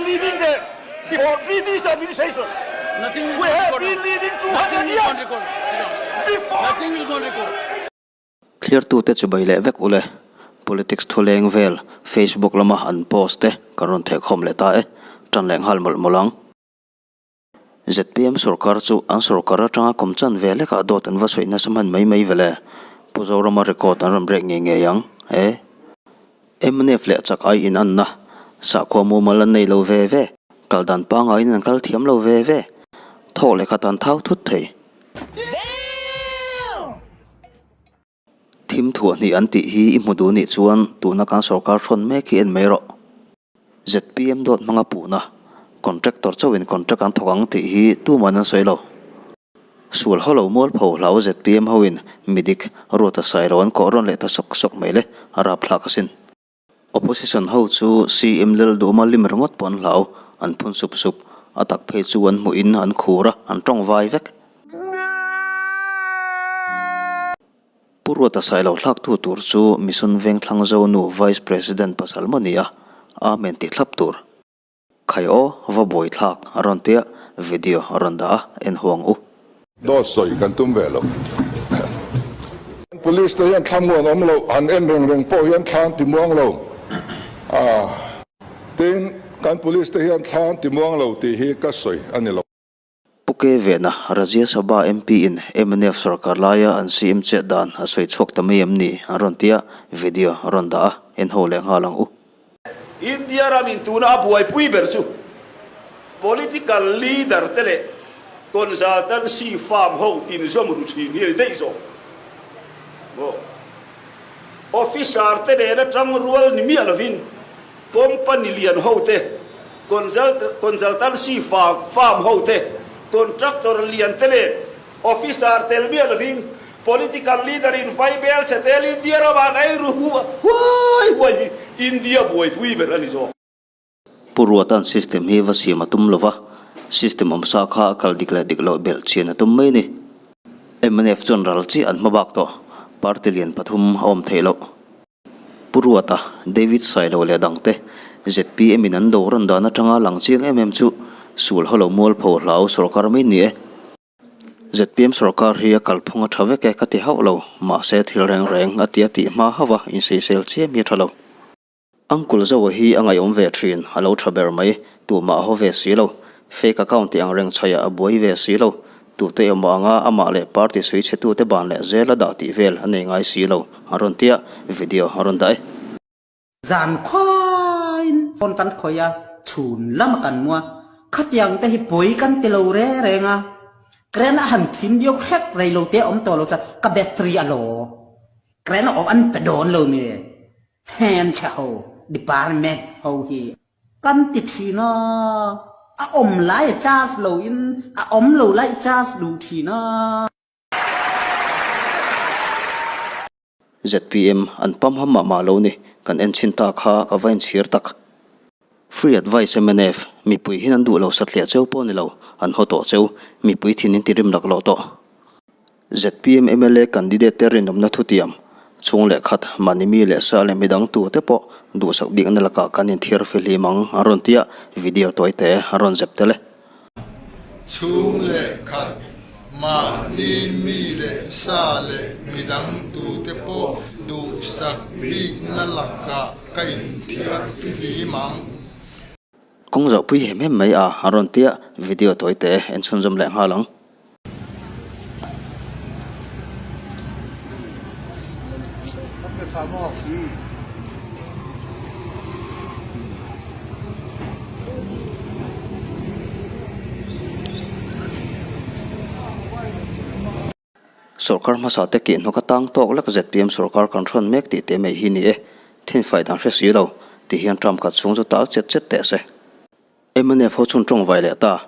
living there before British administration. We have been living 200 years before. Thlirtute chibai leh vek ule. Politics thuleng vel Facebook lama an post te kan rawn thehkhawm leh ta e. Tan leh nghal mawlh mawlh ang. Zpm sorkar chu an sorkar atanga kum chan ve lekah dawt an va sawi nasa hman mai mai ve le. Pu Zorama record an rawn break ngei ngei ang e. Mnf leh chak ai in anna sakhua mumal an nei lo ve ve. Kal dan pangaiin an kal thiam lo ve ve. Thawk leh khat an thau thut thei. Thim thuah hnih an tih hi i hmu duh nih chuan tuna kan sorkar hrawn mek hi en mai rawh. Zpm dawt hmanga puhna, contractor chauhin contract an thawk ang tih hi tuman an sawi lo. Sual ho lo mualpho hlau zpm hoin midik Ruata Sailo an kawh rawn leh ta sawk sawk mai le, a rapthlak asin. Opposition ho chu CM Lalduhma lim ringawt pawh an hlau, an phun sup sup, a tak phei chu an hmuhin an khur a, an tawng vai vek. Pu Ruata Sailo thlaktu tur chu Mission Vengthlang Zonu Vice President pasal maw nia, Amen tih thlap tur. Khai aw, va buai thlak a rawn tia video a rawn dah a, en huang u. Dawt sawi kan tum ve lo. Police te hian thlamuan awm loh han en reng reng pawh hian thla an ti muang lo a. Tin, kan police te hian thla an ti muang lo tih hi ka sawi a ni lo. Pu Ke Vena, Rajya Sabha MP in mnf sorkar laia an CM chet dan a sawi chhuak ta mai em ni? An rawn ti a, video a rawn dah a, en ho leh nghal ang u. India ramin tuna a buaipui ber chu political leader te leh consultancy firm ho inzawm ru thin hi a ni daih zawk maw. Officer te nena tangrual ni miah lovin Company lian ho te, consultancy firm ho te, contractor lian te leh officer tel miah lovin political leader in vai bel che tel India ramah an ei ru huai huai hi India buaipui ber a ni zawk. Pu Ruatan system hi va siam a tum lova, system awmsa kha a kal dik leh dik loh belh chian a tum mai a ni. Mnf chuan ral chiah an hma bak tawh, party lian pathum a awm theih loh. Pu Ruata, David Sailo leh dangte zpm in an do rawn dan atanga lang chiang em em chu sul ho lo mualpho hlau sorkar mai ni e. Zpm sorkar hi a kalphung a tha vek e ka ti hauh lo, mahse thil reng reng a ti a tih hma hauh a insawisel chiam hi a tha lo. Uncle Zoa hi a ngaihawm ve thin, a lo tha ber mai, tumah a haw ve si lo, fake account tih ang reng chhaiah a buai ve si lo, Tute emaw anga amah leh party sui chhetute ban leh zel a dah tih vel a nei ngai si lo, a rawn ti a, video a rawn dah e. Zan khuain phone kan khawih a, chhun lama kan mu a, khatiang te hi pawi kan ti lo re reng a, kren a han thim viau hlek rei lo te a awm tawh lo chuan ka battery a law, kren a awm an pe dawn lo mi fan chhe ho department ho hi. Kan ti thin a, a awm lai a charge lo in a awm lo lai charge duh thin a. Zpm an pam ham mah mah lo ni, kan en chhin ta kha ka va inchhir tak. Free advice mnf, mipui hin an duh lo satliah cheu pawh ni lo, an haw tawh cheu, mipui thin in ti rim lak loh tawh. Zpm mla candidate te rinawmna thutiam, chhung leh khat, mahni mi leh sa leh midang tu te pawh duhsak bikna lakah kan inthiar fihlim ang an rawn ti a, video tawi te a rawn zep tel e. Chhung leh khat, mahni mi leh sa leh midang tu te pawh duhsak bikna lakah ka inthiar fihlim ang. Kawng zawhpui hem hem mai a an rawn ti a, video tawi te en chhunzawm leh nghal ang. Sorkar hmasa te keh hnawk atang tawk lek zpm sorkar kan hrawn mek tih te mai hi ni e. Thinfai dan hre si lo, ti hian term khat chhung chu tal chet chet teh se. Mnf ho chhun tawng vai leh ta.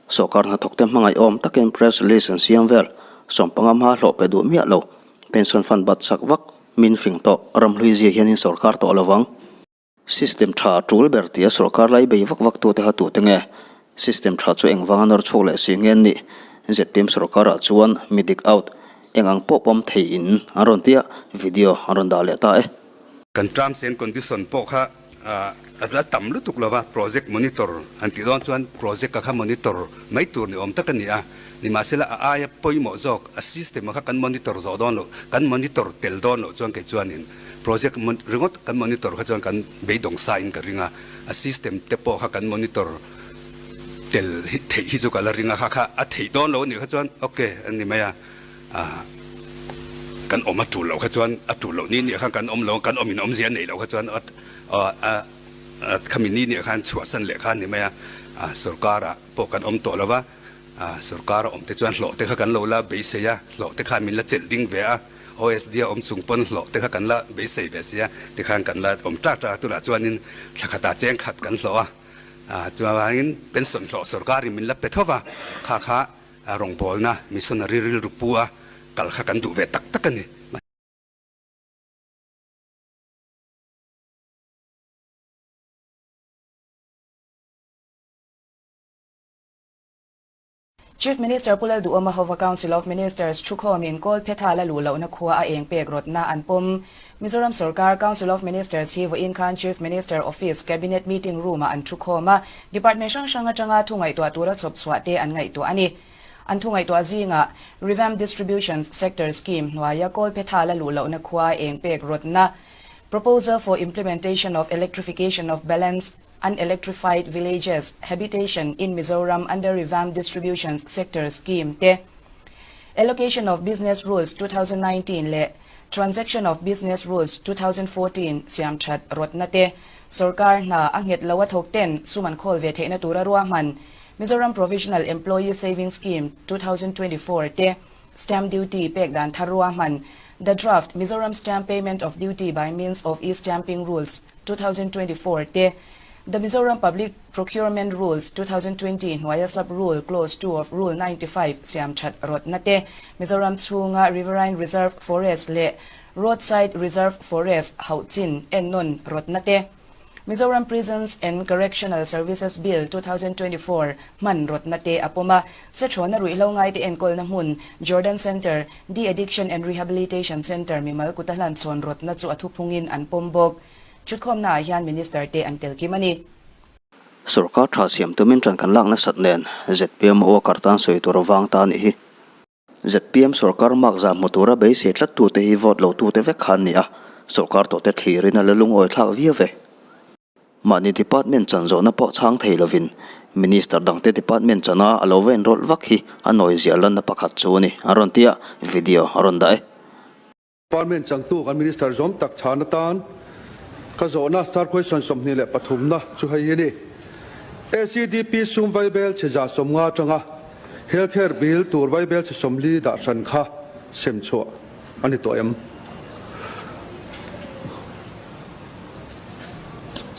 Sorkar hnathawk te hmangaih awm takin press release an siam vel. Sawmpanga hma hlawh pe duh miah lo. Pension fund bat chak vak, min fing tawh, ramhlui zia hianin sorkar tawh lo vang. System tha a tul ber tia sorkar lai bei vak vak tute kha tute nge? System tha chu engvanga nawr chhuak leh si nge an nih? Zpm sorkarah chuan mi dik out eng ang pawh pawm thei in an rawn tia video an rawn dah leh ta e. Kan terms and condition pawh kha. a la tam lutuk lo va, project monitor han tih dawn chuan project a kha monitor mai tur ni awm tak a ni a, nimahsela a aia pawimawh zawk a system a kha kan monitor zawh dawn loh, kan monitor tel dawn loh chuan kei chuanin project ringawt kan monitor kha chuan kan beidawng sa in ka ring a, a system te pawh kha kan monitor tel theih hi chu ka la ring a, kha kha a theih dawn lo a nih kha chuan ok a ni mai a. Kan awm a tul loh kha chuan a tul loh ni nih khan kan awm lo kan awm in awmzia neih loh kha chuan khami ni nih khan chhuahsan leh kha a ni mai a, sorkar ah pawh kan awm tawh lo va, sorkar a awm te chuan hlawh te kha kan lo la beisei a, hlawh te kha min la chelh ding ve a, OSD a awm chung pawn hlawh te kha kan la beisei ve sia, tikhan kan la awm ṭak ṭak a, tunah chuanin thla khatah cheng khat kan hlawh a, chuvangin pension hlawh sorkar in min la pe tho va, kha kha A rawngbawlna missionary rilru pu a kal kha kan duh ve tak tak a ni. Chief Minister Pu Lalduhawma hova Council of Ministers thukhawmin Kawlphetha la luh lohna khua a eng pek rawtna an pawm. Mizoram sorkar Council of Ministers hi vawiin khan Chief Minister Office Cabinet Meeting Room-ah an thukhawm a, Department hrang hrang atanga thu ngaihtuah tura chhawp chhuah te an ngaihtuah a ni. An thu ngaihtuah zingah Revamp Distributions Sector Scheme hnuaia Kawlphetha la luh lohna khua eng pek rawtna, Proposal for Implementation of Electrification of Balance Unelectrified Villages Habitation in Mizoram under Revamp Distributions Sector Scheme te, Allocation of Business Rules 2019 leh Transaction of Business Rules 2014 siam that rawtna te, Sorkar hna a nghet lo a thawk ten sum an khawl ve theihna tura ruahman Mizoram Provisional Employee Savings Scheme 2024 te, Stamp Duty pek dan thar ruahman The Draft Mizoram Stamp Payment of Duty by Means of E-Stamping Rules 2024 te, The Mizoram Public Procurement Rules 2020 hnuaia Sub-Rule Clause 2 of Rule 95 siam that rawtna te, Mizoram chhunga Riverine Reserve Forest leh Roadside Reserve Forest hauh chin ennawn rawtna te, Mizoram Prisons and Correctional Services Bill 2024 hman rawtna te a pawm a, Sethawna ruihhlo ngaite enkawlna hmun Jordan Centre, De-Addiction and Rehabilitation Centre mimal kuta hlanchhawn rawtna chu a thuphungin an pawm bawk. Thutkhawmnaah hian Minister te an tel kim a ni. Sorkar tha siam tumin ṭan kan lak nasat nen zpm worker tan sawi tur vang ta a nih hi. Zpm sorkar mark zah hmu tura beisei tlat tute hi vote lo tute vek kha an ni a, sorkar tawhte thlirin a la lungawi thlak viau ve. Mahni department chan zawhna pawh chhang thei lovin Minister dangte department chana a lo va inrawlh vak hi a nawi ziah lanna pakhat chu a ni, an rawn ti a, video a rawn dah e. Department changtu kan Minister zawm tak chhan atan ka zawhna star question 23 na chu hei hi a ni. ACDP sum vaibel chhe 150 atanga Health Care Bill tur vaibel chhe 40 dah hran kha sem chhuah a ni tawh em?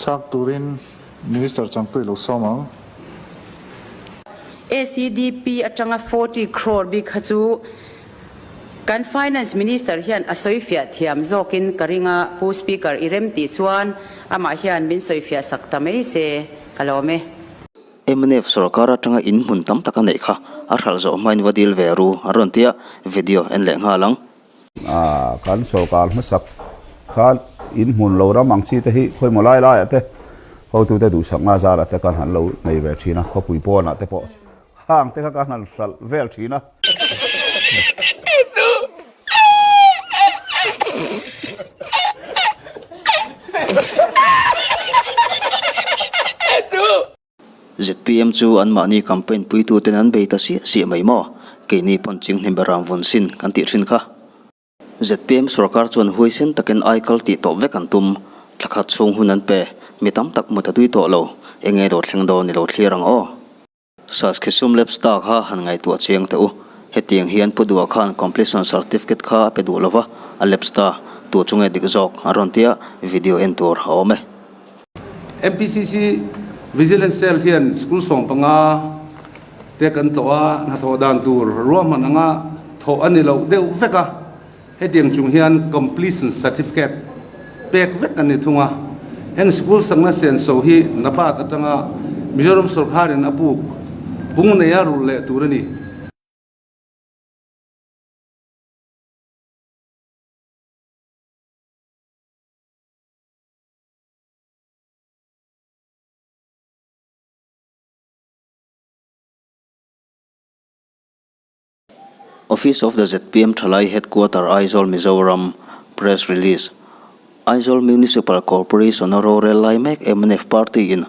Chhak turin Minister changtu i lo sawm ang. ACDP atanga 40 crore bik kha chu Kan Finance Minister hian a sawifiah thiam zawkin ka ring a, Pu Speaker i rem tih chuan amah hian min sawifiah sak ta mai se ka lawm e. Mnf sorkar atanga in hmun tam tak a neih kha a hralh zawh hmain va dil ve ru an rawn ti a, video en leh nghal ang. Kan sorkar hmasak khan in hmun lo ram ang chi te hi khawimaw lai laiah te hotute duhsak nga zarah te kan han lo nei ve thin a, khawpui pawnah te pawh Hang te kha ka han hralh vel thin a. Zpm chu anmahni campaign puituten an bei ta siah siah mai maw? Keini pawn chinghnim beram vun sin kan tih thin kha. Zpm sorkar chuan huaisen takin aikal tih tawp vek an tum. Thla khat chhung hun an pe. Mi tam tak mut a tui tawh lo. Enge lo thleng dawn i lo thlir ang aw. Saskhisum Labs ta kha han ngaihtuah chiang teh u. Hetiang hian Pu Dua khan completion certificate kha a pe duh lova, a lapse ta, tu chu nge dik zawk an rawn tia video en tur a awm e. MPCC Vigilance Cell hian school 15 te kan tlawh a, hnathawh dan tur ruahman anga thawh a ni loh deuh vek a. Hetiang chung hian completion certificate pek vek a ni thung a. Heng sikul sakna senso hi NABARD atanga Mizoram sawrkharin a puk pung neia rulh leh tur a ni. Office of the zpm Thalai Headquarter Aizawl Mizoram Press Release Aizawl Municipal Corporation a rorel lai mek mnf party in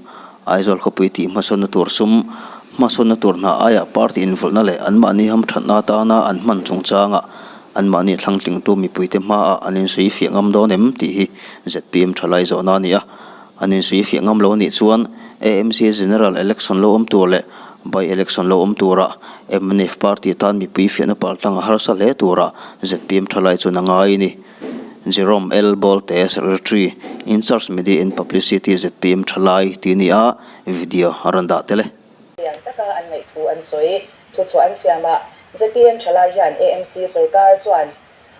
Aizawl khawpui tih hmasawnna tur sum hmasawnna tur hna aiah party invawlhna leh anmahni hamthatna atana an hman chungchangah anmahni thlangtlingtu mipuite hmaah an insuifiah ngam dawn em tih hi zpm Thalai zawhna a ni a. An insuih fiah ngam lo anih chuan AMC General Election lo awm tur leh By Election lo awm turah mnf party tan mipui fiahna paltlang a harsa hle turah zpm thalai chuan a ngai a ni. Jerome L. Bolte, Secretary, Incharge Media and Publicity zpm thalai tih a ni a, video a rawn dah tel e. Lian taka an ngaih thu an sawi. Thuchhuah an siamah zpm thalai hian AMC sorkar chuan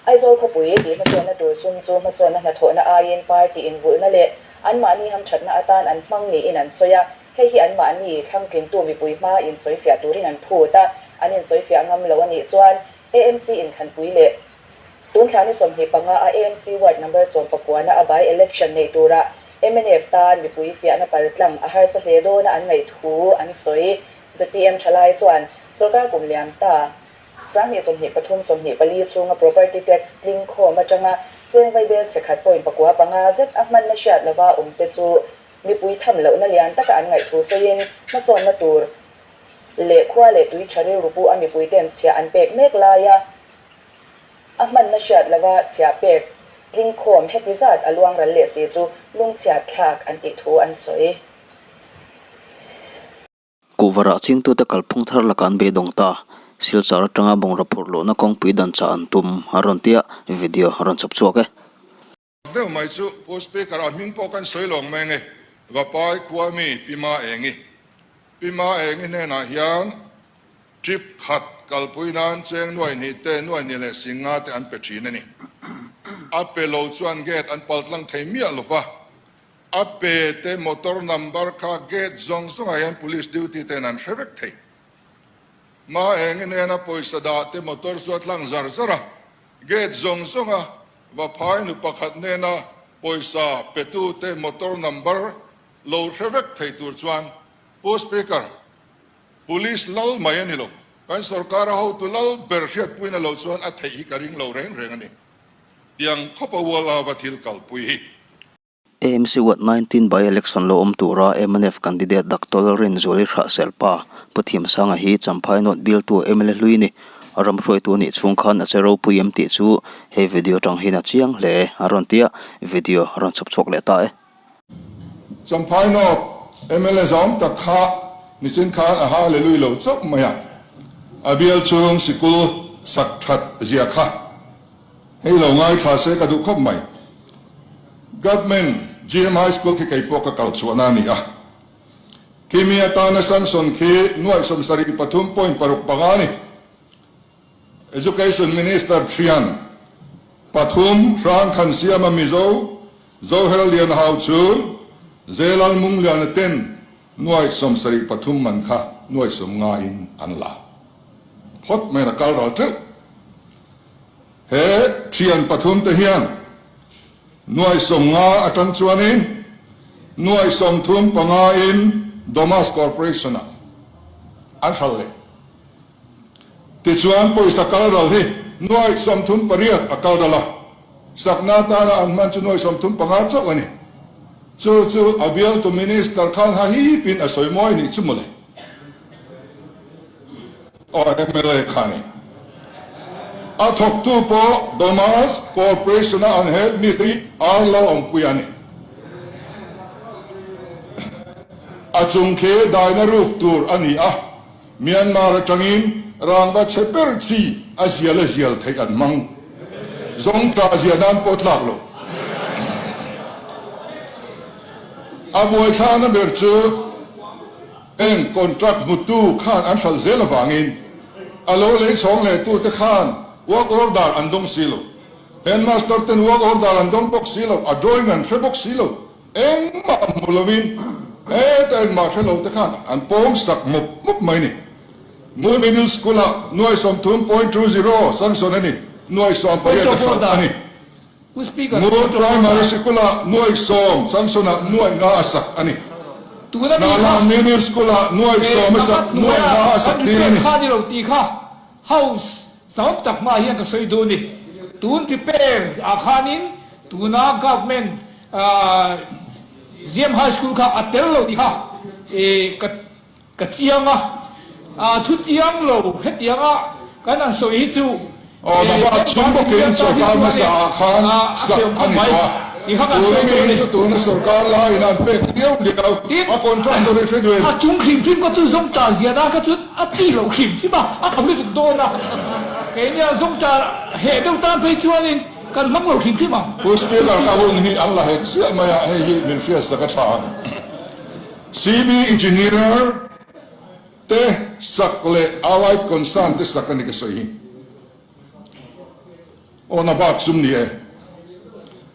Aizawl khawpui tih hmasawnna tur sum chu hmasawnna hnathawhna aiin party invulhna leh anmahni hamthatna atan an hmang niin an sawi a, hei hi anmahni thlangtlingtu mipui hma insawifiah turin an phut a, an insawifiah ngam lo a nih chuan AMC inthlanpui leh tun thla ni 25 a AMC ward number sawmpakuana a by election nei tura mnf tan mipui fiahna paltlang a harsa hle dawna an ngaih thu an sawi. Zpm thalai chuan sorkar kum liam ta. 2023 24 chhunga property tax tling khawm atanga cheng vaibel chhe khat point pakua panga zet a hmanna hriat lova awm te chu mipui tham lohna lian taka an ngaih thu sawiin hmasawnna tur leh khua leh tui tha rilru pu a mipui ten chhiah an pek mek laia a hmanna hriat lova chhiah pek tling khawm heti zat a luang ral leh si chu lungchhiat thlak an tih thu an sawi. Kuhvarah chingtute kalphung thar lakah an beidawng ta. Silchar atanga bungraw phurh luhna kawngpui dan chah an tum a rawn tia video a rawn chhawp chhuak e. Deuh mai chu Pu Speaker a hming pawh kan sawi lawng mai nge Vapai khua mi Pi Ma Engi. Pi Ma Engi hnenah hian trip khat kalpui nan cheng nuai hnih te nuai hnih leh singa te an pe thin a ni. A pe lo chuan gate an paltlang thei miah lova A pe te motor number kha gate zawng zawngah hian police duty ten an hre vek thei. Ma eng nena pawisa dah te motor chu a tlang zar zar a, gate zawng zawnga Vaphai nu pakhat nena pawisa petu te motor number lo hre vek thei tur chuan Pu Speaker, Police lal mai a ni lo, kan sorkara hotu lal ber hriatpuina lo chuan a theih hi ka ring lo reng reng a ni. Tiang khawpa ual ava thil kalpui hi. AMC Ward 19 by-election lo awm tura mnf candidate Doctor Lalrinzuali Hrahselpa Pu Thiamsanga hi Champhai North bialtu mla hlui ni. A ram hruaitu anih chhung khan a che ropui em tih chu he video atang hian a chiang hle a rawn ti a, video a rawn chhawp chhuak leh ta e. Champhai North mla zawng tak kha nichin khan a hallelui lo chauh mai a, a bial chhung sikul sak that zia kha. Hei lo ngaithla se ka duh khawp mai. Government GM High School khi kei pawh ka kal chhuahna a ni a. Khi mi atana sanction khi nuaih 73 point paruk panga a ni. Education Minister thian pathum Hrang Thansiama Mizo, Zoher Lianhau chu Zelal Mungliana ten nuaih 73 man kha nuaih 50 in an la phawt mai a kal ral teuh. He thian pathum te hian nuaih 50 atang chuanin nuaih 35 in Domas Corporation ah an hral leh. Tichuan pawisa kal ral hi nuaih 38 a kal ral a, sakna atana an hman chu nuaih 35 chauh a ni. Chu chu a bialtu Minister khan hahipin a sawi mawi nih chu mawle. Aw mla kha ni. A thawktu pawh Domas Corporation a an head mistri R lo awmpui a ni. A chung khi daina roof tur a ni a, Myanmar atangin rangva chhe ber chi a zial a zial theih an hmang. Zawng tla zia nan pawh tlak lo. A buaithlakna ber chu Eng contract hmutu khan an hralh zel avangin a lo lei chhawng leh tute khan work order an dawng si lo. Headmaster ten work order an dawng bawk si lo, a drawing an hre bawk si lo. Engmah hmu lovin heta engmah hre lo te khan an pawng sak mup mup mai ni. Ngun Middle School ah nuai 30.20 sanction a ni, nuai 18 a hralh a ni. Ngur Primary Sikul-ah nuai sawm, Samson-ah nuai nga a sak a ni. Nala Middle School-ah nuai sawm a sak, nuai nga a sak tir a ni. Zahawm tak hmaah hian ka sawi duh a ni. Tun prepare ah khanin tuna government Ziam High School kha a tel lo tih kha ka ka chiang a. Thu chiang lo hetianga kan han sawi hi chu Aw Nabah chhung bawkin sorkar hmasa ah khan sak a ni tawh a, tuna mi hi chu tuna sorkar laiin an pek liau liau a contractor hi hre duin. A chung hrim hrim kha chu zawngṭah zia dan kha chu a chi loh hrim hrim a, a tho lutuk dawn a, keini a zawngṭah heh deuh tan phei chuanin kan hmang lo hrim hrim ang. Pu Speaker ka hun hi an la hek chiah mai a, hei hi min hriatsak a tha ang. CB Engineer te sak leh Allied Concern te sak a ni ka sawi hi. Aw Nabak sum ni e.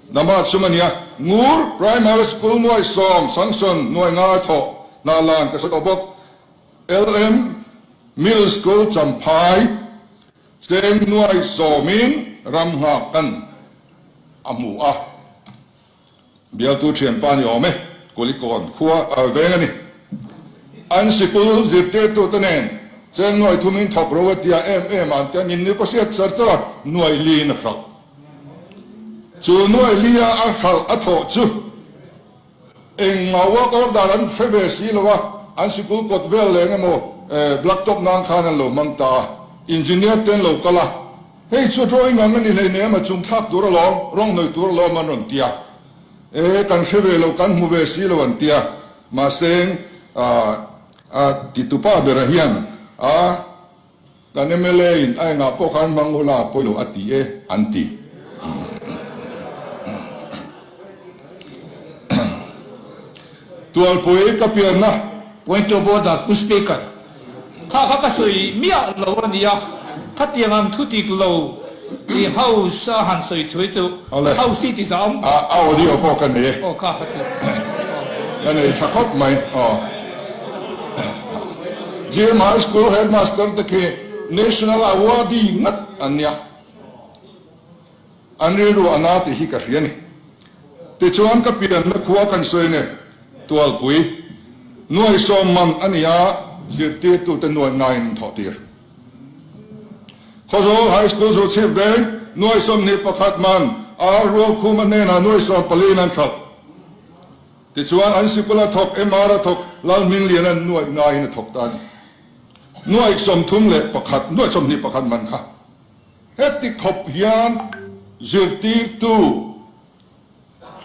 Nabak sum a nia. Ngur Primary School nuai sawm sanction nuai ngai thawh hna lan ka sawi tawh bawk. LM Middle School Champhai cheng nuai sawmin ram nghak kan a hmu a. Bialtu thianpa ni awm e, Kulikawn khua a veng a ni. An sikul zirtirtute nen cheng nuai thumin thawk ro a tia em em an te an in negotiate char char a, nuai liin a hralh. Chu nuai lia a hralh a thawh chu eng ngau work order an hre ve si lo a, an sikul kawt vel leng emaw blacktop nan khan an lo hmang ta a, engineer te an lo kal a, Hei chu drawing ang a ni hleinem a chung thlak tur alawm, rawng hnawih tur alawm an rawn ti a. E, kan hre ve lo, kan hmu ve si lo an ti a. Mahse, a titupa bera hian a kan mla in a engah pawh khan hmang ula pawi lo a ti e an ti. Tualpui ka pianna. Point of order, Pu Speaker. Kha kha ka sawi miah lo a nia, khatiang ang thu dik lo i house a han sawi chhui chu house hi ti zah awm. A audio pawh ka nei e. Aw kha kha chu. Ka nei tha khawp mai aw. GM High School Headmaster te khi National Awardee ngat an nia. An rilru a na tih hi ka hria ni. Tichuan ka pianna khua kan sawi nge, Tualpui, nuai sawm man a ni a, zirtirtute nuai ngaiin an thawh tir. Khawzawl High School Zuchhip veng nuai 21 man Ar Rualkhuma hnenah nuai sawm paliin an hralh. Tichuan an sikul a thawk, MR a thawk, Lalhmingliana'n nuai ngaiin a thawk ta a ni. Nuai 31, nuai 21 man kha. Heti khawp hian zirtirtu,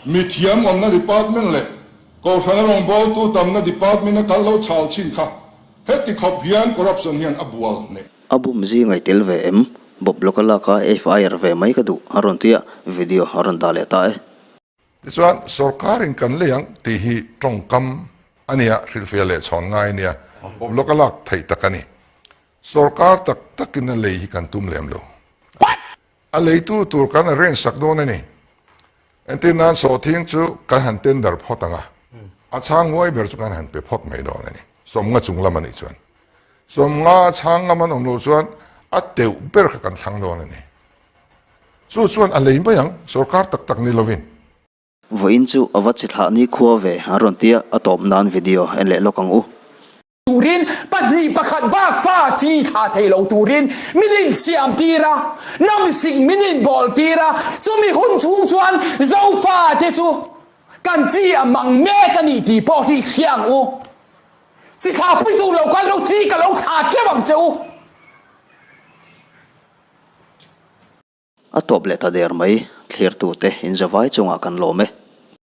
mithiam awmna department leh Kohhrana rawngbawltu tamna department a kal lo chhal chin kha heti khawp hian corruption hian a bual hneh. A bum zi ngaih tel ve em? Bob Locke laka FIR ve mai ka duh a rawn ti a, video a rawn dah leh ta e. Tichuan, sorkarin kan lei ang tih hi tawngkam a nia, hrilhfiah leh chhawn ngai a nia, Bob Locke a lak theih tak a ni. Sorkar tak takin a lei hi kan tum lem lo. A leitu tur kan arrange sak dawn a ni. Entir nan sawhthing chu kan han tender phawt ang a, a chhang nguai ber chu kan han pe phawt mai dawn a ni. Sawmnga chung lam a nih chuan. Sawmnga a chhang ngam an awm loh chuan a teuh ber kha kan thlang dawn a ni. Chu chuan a lei mai ang, sorkar tak tak ni lovin. Vawiin chu a va chi thlah ni khua ve an rawn tia a tawp nan video en leh lawk ang u. Turin pahnih pakhat bak fa chi thlah thei lo turin min insiam tir a, nawmsik min inbawl tir a, chumi hun chhung chuan Zofa te chu kan chi a mang mek a ni tih pawh hi hria ang u. Chi thlah pui tur lo kal ro chi ka lo thlah teuh ang che u. A tawp leh ta der mai, thlirtute inzavai chungah kan lawm e.